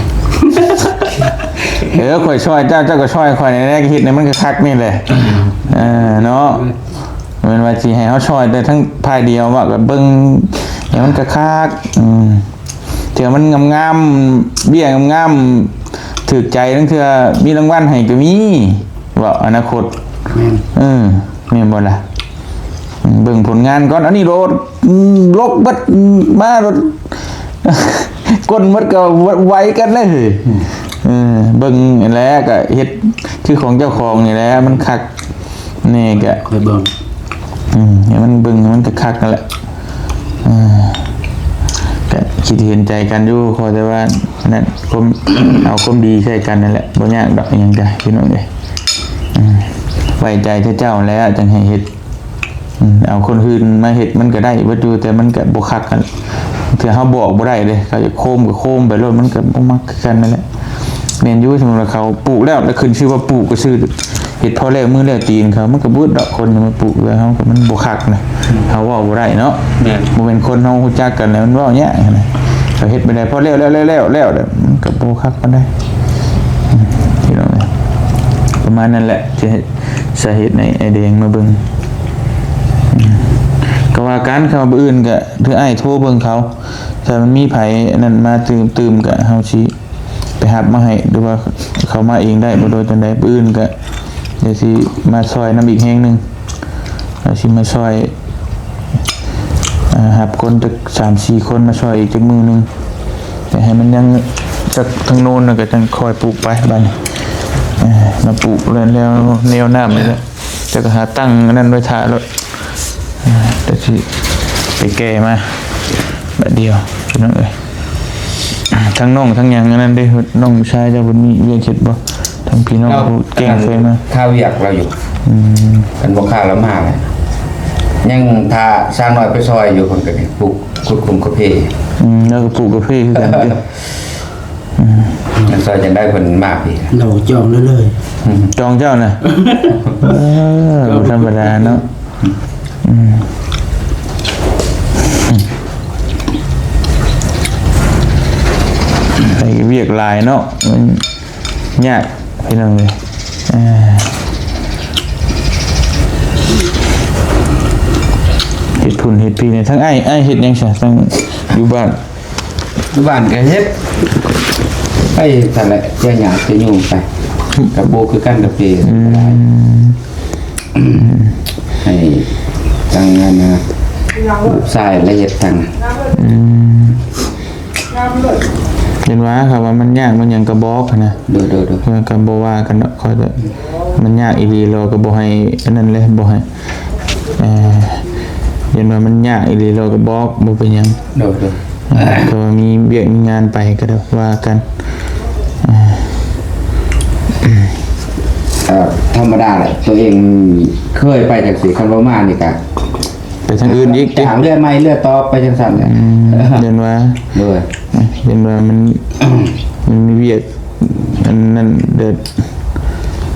ເອີ ຂ້ອຍຊ່ອຍເຈົ້າ ເຈົ້າກໍຊ່ອຍຂ້ອຍແດ່ ເຮັດໃຫ້ມັນຄັກໆນີ້ແຫຼະ ເອີ ເນາະ ບໍ່ແມ່ນວ່າຊິໃຫ້ເຮົາຊ່ອຍແຕ່ທາງຝ່າຍດຽວ ວ່າກໍເບິ່ງໃຫ້ມັນຄັກໆ ອືມ ເທື່ອມັນງາມໆ ເບ້ຍງາມໆ ຖືກໃຈ ລາງເທື່ອມີລາງວັນໃຫ້ກໍມີ ເວົ້າອະນາຄົດ ແມ່ນ ເອີ ແມ່ນບໍ່ລະ? ເບິ່ງຜົນງານກ່ອນ ອັນນີ້ໂລດ ອືມ ລົກເບິດ ມາໂລດ ກົ້ນໝົດກໍໄວກັນເລີຍ ອືມ ເອີ ເບິ່ງຫັ້ນແຫຼະ ກໍເຮັດຄືຂອງເຈົ້າຂອງນີ້ແຫຼະ ມັນຄັກ ນີ້ກະ ໄປເບິ່ງ ອືມ ໃຫ້ມັນເບິ່ງໃຫ້ມັນຄັກໆ ນັ້ນແຫຼະ ເອີ ກະຄິດເຫັນໃຈກັນຢູ່ ຂໍແຕ່ວ່ານັ້ນ ຄວາມ ເອົາຄວາມດີໃສ່ກັນນັ້ນແຫຼະ ບໍ່ຍາກດອກ ອີ່ຫຍັງກະ ພີ່ນ້ອງເອີຍ ອືມ ໄວ້ໃຈແຕ່ເຈົ້າແລ້ວ ຈັ່ງໃຫ້ເຮັດ ອືມ ເອົາຄົນອື່ນມາເຮັດ ມັນກະໄດ້ເບິດຢູ່ ແຕ່ມັນກະບໍ່ຄັກກັນ ເທື່ອເຮົາບອກບໍ່ໄດ້ເດ້ ເຂົາຈະໂຄມກໍໂຄມໄປໂລດ ມັນກະບໍ່ມັກຄືກັນນັ້ນແຫຼະ ແມ່ນຢູ່ ສົມມຸດວ່າເຂົາປູກແລ້ວ ແລ້ວຂຶ້ນຊື່ວ່າປູກກໍຊື່ ເຮັດພໍແລ້ວມືແລ້ວຕີນເຂົາ ມັນກໍບໍ່ອຶດດອກ ຄົນຈະມາປູກແລ້ວເຮົາກໍ ມັນບໍ່ຄັກນະ ເຮົາເວົ້າບໍ່ໄດ້ເນາະ ແມ່ນ ບໍ່ແມ່ນຄົນເຮົາຮູ້ຈັກກັນແລ້ວມັນເວົ້າຍາກຫັ້ນນະ ເຂົາເຮັດໄປໄດ້ພໍແລ້ວ ແລ້ວ ແລ້ວ ແລ້ວ ແລ້ວ ມັນກໍບໍ່ຄັກປານໃດ ອືມ ພີ່ນ້ອງເອີຍ ປະມານນັ້ນແຫຼະ ທີ່ສາເຫດໃຫ້ອ້າຍແດງມາເບິ່ງ ອືມ ກໍວ່າກັນ ຄັນວ່າມື້ອື່ນກໍຄືອ້າຍໂທເບິ່ງເຂົາ ຖ້າມັນມີໃຜອັນນັ້ນມາຕື່ມ ຕື່ມ ກໍເຮົາຊິ ໄປຮັບມາໃຫ້ ຫຼືວ່າເຂົາມາເອງໄດ້ບໍ່ ໂດຍຈັ່ງໃດ ມື້ອື່ນກະດຽວຊິມາຊ່ອຍນຳອີກແຮງໜຶ່ງ ເຮົາຊິມາຊ່ອຍ ຮັບຄົນຈັກສາມສີ່ຄົນມາຊ່ອຍອີກຈັກມື້ໜຶ່ງ ແຕ່ໃຫ້ມັນຍັງຈັກທາງໂນ້ນ ແລ້ວກໍຈັ່ງຄ່ອຍປູກໄປບາດນີ້. ເອີ ມາປູກແລ້ວ ແລ້ວແນວນ້ຳນີ້ແຫຼະ ເຈົ້າກໍຫາຕັ້ງອັນນັ້ນໄວ້ຖ້າໂລດ. ເອີ ແຕ່ຊິໄປແກ່ມາບາດດຽວ ພີ່ນ້ອງເອີຍ. ທັງນ້ອງທັງຫຍັງອັນນັ້ນເດ້ ນ້ອງຊາຍເຈົ້າເພິ່ນມີວຽກເຮັດບໍ່? ທັງພີ່ນ້ອງ ລາວ ຜູ້ແຈ້ງເຄີຍມາ ຄາວຽກລາວຢູ່. ອືມ ຄັນບໍ່ຄາວລາວມາແຫຼະ. ຍັງຖ້າຊ່າງນ້ອຍໄປຊ່ອຍຢູ່ ເພິ່ນກໍໄດ້ປູກ ຂຸດຂຸມກາເຟ. ອືມ ລາວກໍປູກກາເຟຄືກັນເດ້. ອືມ ຍັງຊ່ອຍຈັ່ງໃດເພິ່ນມາພີ້ ລາວຈອງເລີຍ ອືມ ຈອງເຈົ້ານະ. ເອີ ບໍ່ທຳມະດາເນາະ. ອືມ ໃຫ້ວຽກຫຼາຍເນາະ ມັນຍາກພີ່ນ້ອງເອີຍ. ເອີ ເຮັດພຸ້ນເຮັດພີ້ນີ້ ທັງອ້າຍ ອ້າຍເຮັດຫຍັງຊະ ທັງຢູ່ບ້ານ? ຢູ່ບ້ານກໍເຮັດໄປຊັ້ນແຫຼະ ເຈຍຫຍ້າເຈຍຍຸງໄປ ກະປູກຄືກັນກາເຟ. ອືມ ໃຫ້ທາງນັ້ນນະ ລູກຊາຍລະເຮັດທັງ. ອືມ ເຫັນວ່າເຂົາວ່າມັນຍາກມັນຫຍັງກໍບອກຫັ້ນນະ. ໂດຍໆໆ ເອີ ກໍບໍ່ວ່າກັນດອກ ຂ້ອຍກໍ ມັນຍາກອີ່ຫຼີ ລາວກໍບໍ່ໃຫ້ອັນນັ້ນເລີຍ ບໍ່ໃຫ້ ເອີ ເຫັນວ່າມັນຍາກອີ່ຫຼີ ລາວກໍບອກ ບໍ່ເປັນຫຍັງ. ໂດຍໆ ເອີ ກໍວ່າມີວຽກມີງານໄປກໍໄດ້ວ່າກັນ. ເອີ ເອີ ທຳມະດາແຫຼະ ຕົວເອງເຄີຍໄປຈັ່ງຊີ້ ຄັນບໍ່ມານີ້ກະໄປທາງອື່ນອີກຕິ ຫາເລື່ອຍໃໝ່ເລື່ອຍຕໍ່ໄປຈັ່ງຊັ້ນແຫຼະ. ອືມ ເຫັນວ່າ ໂດຍ ເຫັນວ່າມັນ ມັນມີວຽກອັນນັ້ນ ແບບ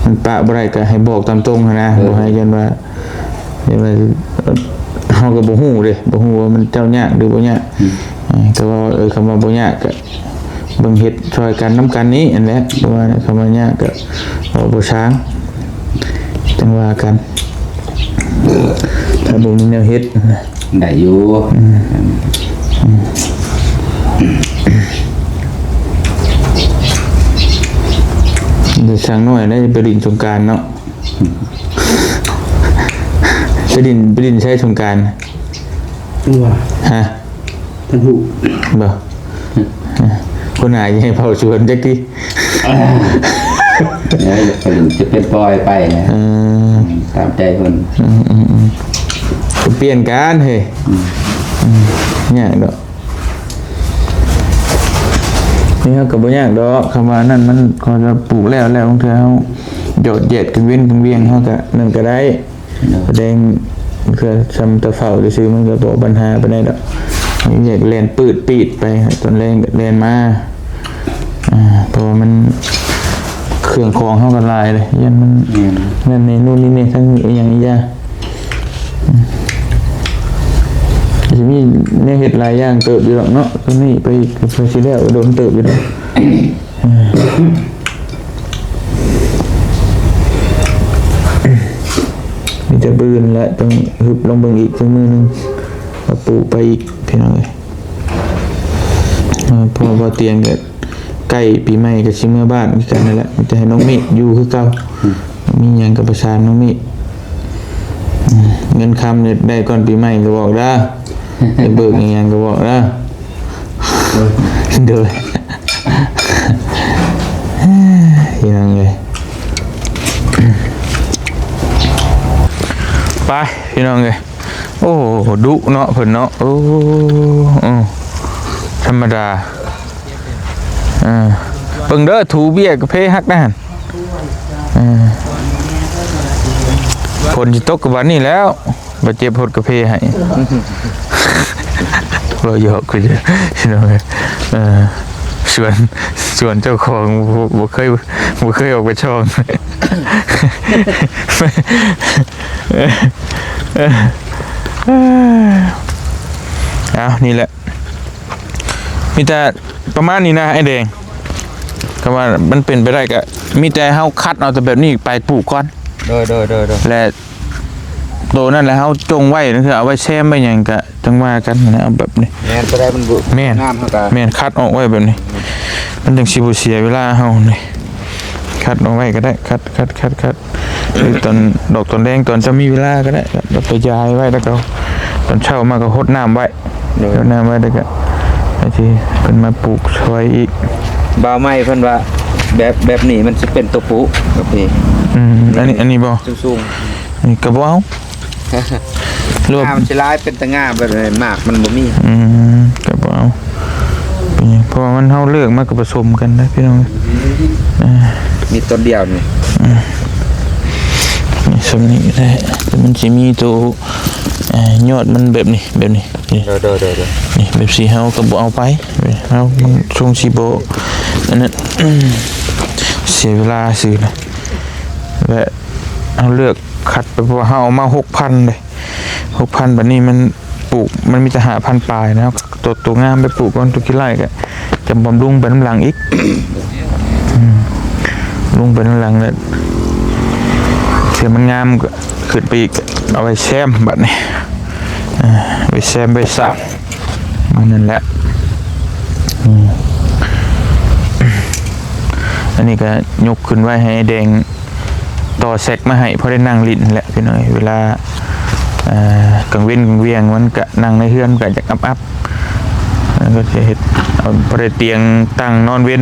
ມັນປະບໍ່ໄດ້ ກໍໃຫ້ບອກຕາມຕົງຫັ້ນນະ. ເອີ ບໍ່ໃຫ້ຢ້ານວ່າ ເຫັນວ່າເຮົາກໍບໍ່ຮູ້ເດ້ ບໍ່ຮູ້ວ່າມັນເຈົ້າຍາກຫຼືບໍ່ຍາກ. ອືມ ເອີ ກໍວ່າ ເອີ ຄຳວ່າບໍ່ຍາກກໍເບິ່ງເຮັດຊ່ອຍກັນນຳກັນນີ້ຫັ້ນແຫຼະ ເພາະວ່າຄຳວ່າຍາກກໍເວົ້າບໍ່ຊ່າງ ຈັ່ງວ່າກັນ ຖ້າບໍ່ມີແນວເຮັດ. ໄດ້ຢູ່. ອືມ ອືມ ໄດ້ຊ່າງນ້ອຍໄດ້ໄປຫຼິ້ນສົງການເນາະ. ໄປຫຼິ້ນ ໄປຫຼິ້ນໃສສົງການ? ວ່າ ຮະ? ທ່ານຮູ້ບໍ່? ຫົວໜ້າຊິໃຫ້ເຝົ້າສວນຈັກຕິ. ເອີ ຈະເປັນປ່ອຍໄປນະ. ເອີ ຕາມໃຈເພິ່ນ. ອືມ ອືມ ອືມ ກໍປ່ຽນກັນເຮີ້ຍ. ອືມ ອືມ ຍາກດອກ. ນີ້ເຮົາກໍບໍ່ຍາກດອກ ຄຳວ່ານັ້ນມັນ ເຂົາຈະປູກແລ້ວ ແລ້ວບາງເທື່ອເຮົາຢອດແຢດກັງເວັນກັງວຽງ ເຮົາກໍນັ້ນກໍໄດ້. ໂດຍ ແສດງເພື່ອຊຳຕາເຝົ້າຊື່ໆ ມັນກໍບໍ່ບັນຫາປານໃດດອກ. ແຍກແລ່ນປືດປີດໄປ ຕອນແລງແລ່ນມາ ອ່າ ເພາະວ່າມັນ ເຄື່ອງຂອງເຮົາກໍຫຼາຍເລີຍ ຢ້ານມັນ ແມ່ນ ແມ່ນນີ້ ນູ້ນນີ້ນີ້ ທັງອີ່ຫຍັງອີ່ຢ່າ ອືມ ຊິມີແນວເຮັດຫຼາຍຢ່າງເຕີບຢູ່ດອກເນາະ. ຕົວນີ້ໄປ ກໍໄປຊິແລ້ວ ກໍດົນເຕີບຢູ່ດອກ. ເອີ ມີແຕ່ບືນແຫຼະ ຕ້ອງຫຶບລົງເບິ່ງອີກຈັກມື້ໜຶ່ງ ເອົາປູກໄປອີກ ພີ່ນ້ອງເອີຍ. ເອີ ເພາະວ່າບໍ່ຕຽງກໍໃກ້ປີໃໝ່ກໍຊິເມືອບ້ານຄືກັນນັ້ນແຫຼະ ມີແຕ່ໃຫ້ນ້ອງເມກຢູ່ຄືເກົ່າ. ອືມ ມີຫຍັງກໍປະສານນ້ອງເມກ. ອືມ ເງິນຄຳນີ້ໄດ້ກ່ອນປີໃໝ່ກໍບອກເດີ ໄປເບີກອີ່ຫຍັງກໍບອກເດີ. ໂດຍ ພີ່ນ້ອງເອີຍ ໄປ ພີ່ນ້ອງເອີຍ. ໂອ້ ດຸເນາະເພິ່ນເນາະ. ໂອ້ ເອີ ທຳມະດາ. ເອີ ເບິ່ງເດີ ຖູເບ້ຍກາເຟຮັກນະຫັ້ນ. ເອີ ຝົນຊິຕົກກໍບາດນີ້ແລ້ວ ບາດເຈັບຫົດກາເຟໃຫ້. ເວົ້າຫຍອກຄືເດີ ພີ່ນ້ອງເອີຍ. ເອີ ສວນ ສວນເຈົ້າຂອງ ບໍ່ ບໍ່ເຄີຍ ບໍ່ເຄີຍອອກໄປຊ່ອງ. ເອົາ ນີ້ແຫຼະ ມີແຕ່ປະມານນີ້ນະ ອ້າຍແດງ. ກໍວ່າມັນເປັນໄປໄດ້ ກໍມີແຕ່ເຮົາຄັດເອົາແຕ່ແບບນີ້ໄປປູກກ່ອນ. ໂດຍໆໆໆ ແລະ ໂຕນັ້ນແຫຼະ ເຮົາຈົ່ງໄວ້ ນັ້ນຄືເອົາໄວ້ແຊມໄວ້ຫຍັງ ກໍຈັ່ງວ່າກັນນະ. ເອົາແບບນີ້ ແມ່ນ ໂຕໃດມັນບໍ່ ແມ່ນ ງາມ ເຮົາກໍ ແມ່ນ ຄັດອອກໄວ້ແບບນີ້ ມັນຈັ່ງຊິບໍ່ເສຍເວລາເຮົານີ້. ຄັດອອກໄວ້ກໍໄດ້ ຄັດ ຄັດ ຄັດ ຄັດ ຫຼືຕອນດອກຕອນແລງ ຕອນເຈົ້າມີເວລາກໍໄດ້ ກໍໄປຢາຍໄວ້ ແລ້ວກໍ ຕອນເຊົ້າມາກໍຫົດນ້ຳໄວ້ ໂດຍ ຫົດນ້ຳໄວ້ ແລ້ວກໍໃຫ້ທີ່ເພິ່ນມາປູກຊ່ອຍອີກ. ບ່າວໃໝ່ເພິ່ນວ່າ ແບບ ແບບນີ້ມັນຊິເປັນຕົວຜູ້ ແບບນີ້ ອືມ ອັນນີ້ ອັນນີ້ບໍ່ ສູງໆ ນີ້ກໍບໍ່ເອົາ ຫຼືວ່າ ງາມຊິຫຼາຍ ເປັນຕາງາມ ແບບນີ້ໝາກມັນບໍ່ມີ ອືມ ກໍບໍ່ເອົາ ເປັນຫຍັງ ເພາະວ່າມັນ ເຮົາເລືອກມາກໍປະສົມກັນໄດ໋ພີ່ນ້ອງ ເອີ ມີຕົ້ນດຽວນີ້ ອືມ ນີ້ ສ່ຳນີ້ກໍໄດ້ ແຕ່ມັນຊິມີໂຕ ເອີ ຍອດມັນແບບນີ້ ແບບນີ້ ນີ້ ໂດຍໆໆໆ ນີ້ ແບບຊີ້ເຮົາກໍບໍ່ເອົາໄປ ເຮົາ ມັນຊົງຊິບໍ່ ອັນນັ້ນ ເສຍເວລາຊື່ນະ ແລະ ເຮົາເລືອກຄັດໄປ ເພາະວ່າເຮົາເອົາມາຫົກພັນເດ້ ຫົກພັນ ບາດນີ້ມັນ ປູກ ມັນມີແຕ່ຫ້າພັນປາຍນະ ເຮົາ ໂຕ ໂຕງາມໄປປູກກ່ອນ ໂຕຂີ້ໄລ່ກໍຈະບຳລຸງໄປນຳຫຼັງອີກ ອືມ ລຸງໄປນຳຫຼັງ ແລ້ວເທື່ອມັນງາມກໍຂຶ້ນໄປອີກ ເອົາໄວ້ແຊມບາດນີ້ ເອີ ໄວ້ແຊມໄວ້ສາບ ປະມານນັ້ນແຫຼະ ອືມ ອັນນີ້ກໍຍົກຂຶ້ນໄວ້ໃຫ້ແດງ ຕໍ່ແຊັກມາໃຫ້ ພໍໄດ້ນັ່ງຫຼິ້ນແຫຼະພີ່ນ້ອງເອີຍ ເວລາ ເອີ ກາງເວັນກາງວຽງ ມັນກະນັ່ງໃນເຮືອນມັນກະຢາກອັບໆ ແລ້ວກໍຈະເຮັດ ເອົາ ພໍໄດ້ຕຽງຕັ້ງນອນເວັນ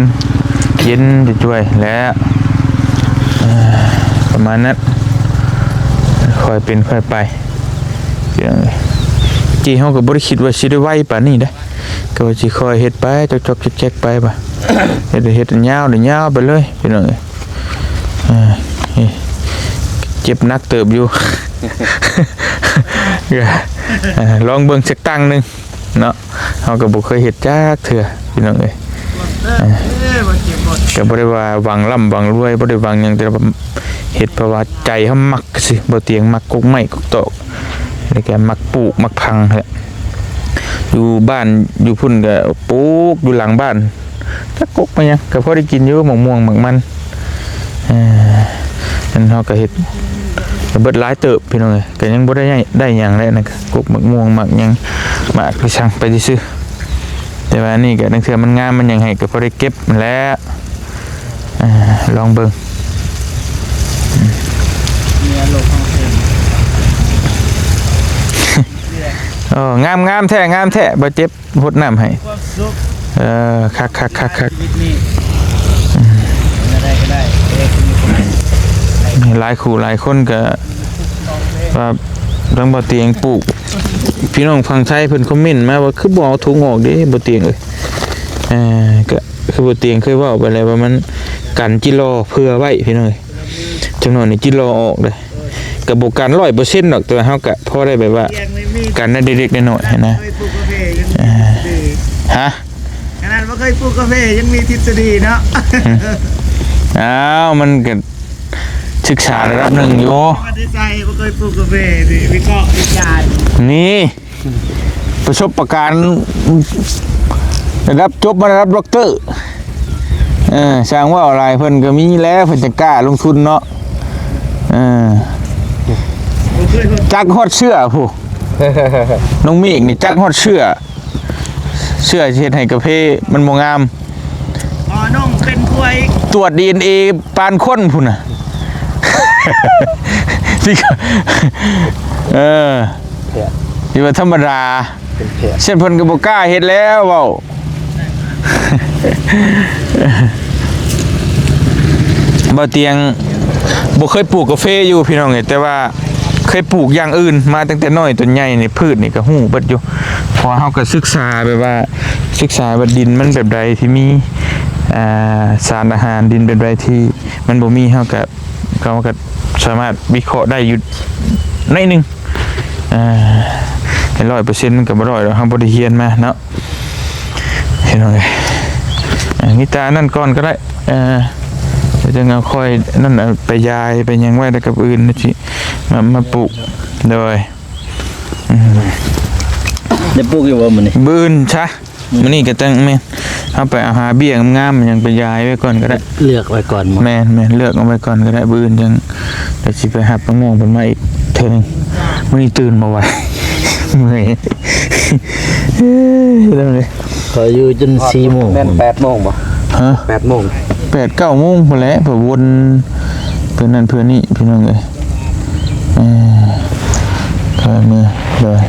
ເຢັນຈະຈ່ວຍແຫຼະ ເອີ ປະມານນັ້ນ ຄ່ອຍເປັນຄ່ອຍໄປ ຈີເຮົາກໍບໍ່ໄດ້ຄິດວ່າຊິໄດ້ໄວປານນີ້ເດ້ ກໍວ່າຊິຄ່ອຍເຮັດໄປ ຈອກໆແຈກໆໄປວ່າ ເຮັດ ເຮັດຍາວ ຍາວໄປເລີຍພີ່ນ້ອງເອີຍ. ເອີ ເຈັບໜັກເຕີບຢູ່ ເອີ ລອງເບິ່ງຈັກຕັ້ງໜຶ່ງເນາະ ເຮົາກໍບໍ່ເຄີຍເຮັດຈັກເທື່ອພີ່ນ້ອງເອີຍ ເອີ ກໍບໍ່ໄດ້ວ່າຫວັງລ່ຳຫວັງລວຍ ບໍ່ໄດ້ຫວັງຫຍັງ ແຕ່ວ່າເຮັດເພາະວ່າໃຈເຮົາມັກຊື່ ບໍ່ຕຽງມັກກົກໄມ້ກົກຕອກ ແລ້ວກໍມັກປູກມັກຝັງແຫຼະ ຢູ່ບ້ານຢູ່ພຸ້ນກໍປູກຢູ່ຫຼັງບ້ານ ຈັກກົກມາຫຍັງ ກໍພໍໄດ້ກິນຢູ່ ໝາກມ່ວງໝາກມັນ ເອີ ອັນເຮົາກໍເຮັດ ກໍເບິດຫຼາຍເຕີບພີ່ນ້ອງເອີຍ ກໍຍັງບໍ່ໄດ້ ໄດ້ຫຍັງແຫຼະນະ ກົກໝາກມ່ວງໝາກຫຍັງ ໝາກທີ່ສັ່ງໄປຊື່ໆ ແຕ່ວ່າອັນນີ້ກໍລາງເທື່ອມັນງາມມັນຫຍັງໃຫ້ ກໍພໍໄດ້ເກັບຫັ້ນແຫຼະ ເອີ ລອງເບິ່ງ ເມຍໂລກຂອງເພິ່ນ ເອີ ງາມ ງາມແທ້ ງາມແທ້ ບໍ່ເຈັບ ຫົດນ້ຳໃຫ້ ຄວາມສຸກ ເອີ ຄັກໆໆໆ ຊີວິດນີ້ ອືມ ເປັນແນວໃດກໍໄດ້ ເອີ ມີຫຼາຍຄູ່ຫຼາຍຄົນກໍວ່າທາງບໍ່ຕຽງປູກ ພີ່ນ້ອງຝັ່ງໄທເພິ່ນຄອມເມັນມາວ່າ ຄືບໍ່ເອົາຖົງອອກເດ້ບໍ່ຕຽງເອີຍ ເອີ ກໍຄືບໍ່ຕຽງເຄີຍເວົ້າໄປແລ້ວວ່າ ມັນກັນຈິລໍເຜື່ອໄວ້ພີ່ນ້ອງເອີຍ ຈັກໜ້ອຍນີ້ຈິລໍອອກເດ້ ກໍບໍ່ກັນຮ້ອຍເປີເຊັນດອກ ແຕ່ວ່າເຮົາກໍພໍໄດ້ແບບວ່າກັນໄດ້ເລັກໆນ້ອຍໆຫັ້ນນະ ບໍ່ເຄີຍປູກກາເຟຍັງມີທິດສະດີ ຮະ ຂະໜາດບໍ່ເຄີຍປູກກາເຟຍັງມີທິດສະດີເນາະ ອ້າວ ມັນກໍສຶກສາລະດັບໜຶ່ງຢູ່ ບໍ່ໄດ້ໃສ່ ບໍ່ເຄີຍປູກກາເຟ ນີ້ ວິເຄາະວິຈານ ນີ້ ປະສົບປະການລະດັບຈົບມາລະດັບດັອກເຕີ ເອີ ຊ່າງເວົ້າຫຼາຍ ເພິ່ນກໍມີແລ້ວ ເພິ່ນຈັ່ງກ້າລົງທຶນເນາະ ເອີ ຈັກຮອດເຊື້ອພຸ້ນ ນ້ອງເມກນີ້ຈັກຮອດເຊື້ອ ເຊື້ອຊິເຮັດໃຫ້ກາເຟມັນບໍ່ງາມ ບໍ່ນ້ອງເປັນພວຍ ຕວດດີເອັນເອປານຄົນພຸ້ນນະ ເອີ ແພດ ທີ່ວ່າທຳມະດາ ເປັນແພດ ເຊັ່ນເພິ່ນກໍບໍ່ກ້າເຮັດແລ້ວເວົ້າ ບ່າວຕຽງບໍ່ເຄີຍປູກກາເຟຢູ່ພີ່ນ້ອງເອີຍ ແຕ່ວ່າເຄີຍປູກຢ່າງອື່ນມາຕັ້ງແຕ່ນ້ອຍຈົນໃຫຍ່ນີ້ ພືດນີ້ກໍຮູ້ເບິດຢູ່ ເພາະວ່າເຮົາກໍສຶກສາແບບວ່າ ສຶກສາວ່າດິນມັນແບບໃດທີ່ມີ ອ່າ ສານອາຫານ ດິນແບບໃດທີ່ມັນບໍ່ມີ ເຮົາກໍ ເຮົາກໍສາມາດວິເຄາະໄດ້ຢູ່ໜ້ອຍໜຶ່ງ ເອີ ໃຫ້ຮ້ອຍເປີເຊັນມັນກໍບໍ່ຮ້ອຍດອກ ເຮົາບໍ່ໄດ້ຮຽນມາເນາະ ພີ່ນ້ອງເອີຍ ເອີ ມີແຕ່ອັນນັ້ນກ່ອນກໍໄດ້ ເອີ ດຽວຈັ່ງເອົາຄ່ອຍນັ້ນ ເອົາໄປຢາຍໄປຫຍັງໄວ້ ແລ້ວກັບອື່ນຊິມາ ມາປູກ ໂດຍ ອືມ ໄດ້ປູກຢູ່ບໍ່ມື້ນີ້? ມື້ອື່ນຊະ ມື້ນີ້ກໍຈັ່ງແມ່ນ ເຮົາໄປເອົາຫາເບ້ຍງາມໆຫຍັງໄປຢາຍໄວ້ກ່ອນກໍໄດ້ ເລືອກໄວ້ກ່ອນບໍ່? ແມ່ນໆ ເລືອກເອົາໄວ້ກ່ອນກໍໄດ້ ມື້ອື່ນຈັ່ງ ດຽວຊິໄປຮັບໝາກມ່ວງເພິ່ນມາອີກເທື່ອໜຶ່ງ ມື້ນີ້ຕື່ນບໍ່ໄຫວ ເມື່ອຍ ເອີ ເລື່ອງນີ້ ຂ້ອຍຢູ່ຈົນສີ່ໂມງ ແມ່ນແປດໂມງບໍ່? ຮະ? ແປດໂມງ ແປດເກົ້າໂມງພຸ້ນແຫຼະ ເພື່ອວົນ ເພື່ອນັ້ນເພື່ອນີ້ ພີ່ນ້ອງເອີຍ ເອີ ຂ້ອຍເມືອ ໂດຍ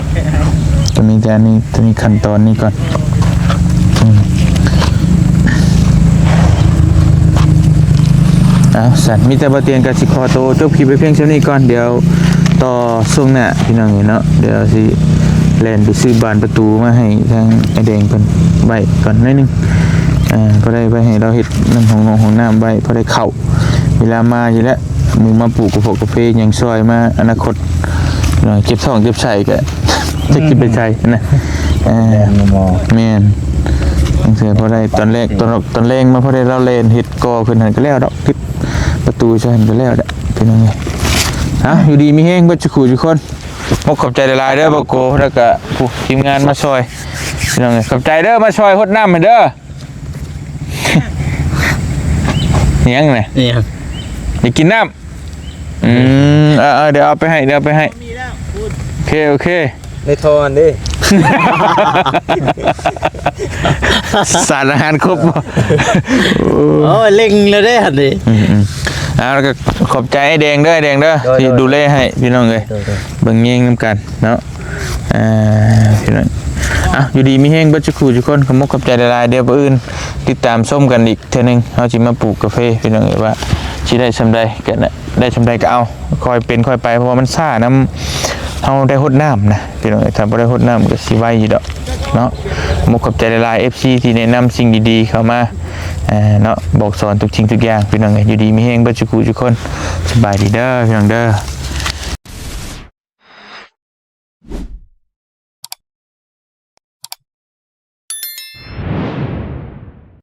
ກໍມີແຕ່ອັນນີ້ ຕົວນີ້ ຂັ້ນຕອນນີ້ກ່ອນ. ອືມ ເອົາ ຊັ້ນ ມີແຕ່ບ່າວຕຽງກໍຊິຂໍໂຕຈົບຄລິບໄວ້ພຽງສ່ຳນີ້ກ່ອນ. ດຽວຕໍ່ຊ່ວງໜ້າ ພີ່ນ້ອງເອີຍເນາະ, ດຽວຊິແລ່ນໄປຊື້ບານປະຕູມາໃຫ້ທາງອ້າຍແດງເພິ່ນໄວ້ກ່ອນໜ້ອຍໜຶ່ງ. ເອີ ພໍໄດ້ໄວ້ໃຫ້ລາວເຮັດນຳຫ້ອງນອນຫ້ອງນ້ຳໄວ້ ພໍໄດ້ເຂົ້າ ເວລາມາຢູ່ແລ້ວ ໝູ່ມາປູກກາແຟ ກາເຟຫຍັງຊ່ອຍມາ ອະນາຄົດ ເນາະ ເຈັບທ້ອງເຈັບໄສ້ກໍ ຈັກຊິໄປໃສນະ. ເອີ ແມ່ນ ແມ່ນ. ບາງເທື່ອພໍໄດ້ຕອນແລກ ຕອນ ຕອນແລງມາພໍໄດ້ລາວແລ່ນເຮັດກໍ່ຂຶ້ນຫັ້ນກໍແລ້ວດອກ, ປິດປະຕູໃສ່ຫັ້ນກໍແລ້ວແຫຼະ ພີ່ນ້ອງເອີຍ. ເອົາ ຢູ່ດີມີແຮງເບິດສູ່ຄູ່ສູ່ຄົນ. ໝົກຂອບໃຈຫຼາຍໆເດີ ບໍ່ໂກ ແລ້ວກໍຜູ້ທີມງານມາຊ່ອຍ ພີ່ນ້ອງເອີຍ. ຂອບໃຈເດີ ມາຊ່ອຍຫົດນ້ຳໃຫ້ເດີ. ຫຍັງນະ? ຫຍັງ? ຢາກກິນນ້ຳ? ອືມ ເອີໆ ດຽວເອົາໄປໃຫ້ ດຽວເອົາໄປໃຫ້. ມີແລ້ວ ໂອເຄ ໂອເຄ. ໃນທໍ່ຫັ້ນເດ້ ສານອາຫານຄົບບໍ່? ໂອ້ຍ ເລັ່ງແລ້ວເດ້ຫັ້ນເດ້. ອືມໆ ເອົາ ແລ້ວກໍຂອບໃຈອ້າຍແດງເດີ ອ້າຍແດງເດີ ໂດຍໆ ທີ່ດູແລໃຫ້ ພີ່ນ້ອງເອີຍ. ໂດຍໆ ເບິ່ງແຍງນຳກັນເນາະ. ອ່າ ພີ່ນ້ອງ ອ່ະ ຢູ່ດີມີແຮງເບິດສູ່ຄູ່ສູ່ຄົນ. ຂອບມຸກຂອບໃຈຫຼາຍໆ. ດຽວມື້ອື່ນຕິດຕາມຊົມກັນອີກເທື່ອໜຶ່ງ, ເຮົາຊິມາປູກກາເຟ ພີ່ນ້ອງເອີຍ ວ່າຊິໄດ້ສ່ຳໃດ ກໍໄດ້ສ່ຳໃດກໍເອົາ, ຄ່ອຍເປັນຄ່ອຍໄປ ເພາະວ່າມັນຊ້ານຳເຮົາໄດ້ຫົດນ້ຳນະ ພີ່ນ້ອງເອີຍ. ຖ້າບໍ່ໄດ້ຫົດນ້ຳກໍຊິໄວຢູ່ດອກເນາະ. ຂອບມຸກຂອບໃຈຫຼາຍໆ ເອັຟຊີ ທີ່ແນະນຳສິ່ງດີໆເຂົ້າມາ ເນາະ, ບອກສອນທຸກສິ່ງທຸກຢ່າງ ພີ່ນ້ອງເອີຍ. ຢູ່ດີມີແຮງເບິດສູ່ຄູ່ສູ່ຄົນ. ສະບາຍດີເດີ ພີ່ນ້ອງເດີ.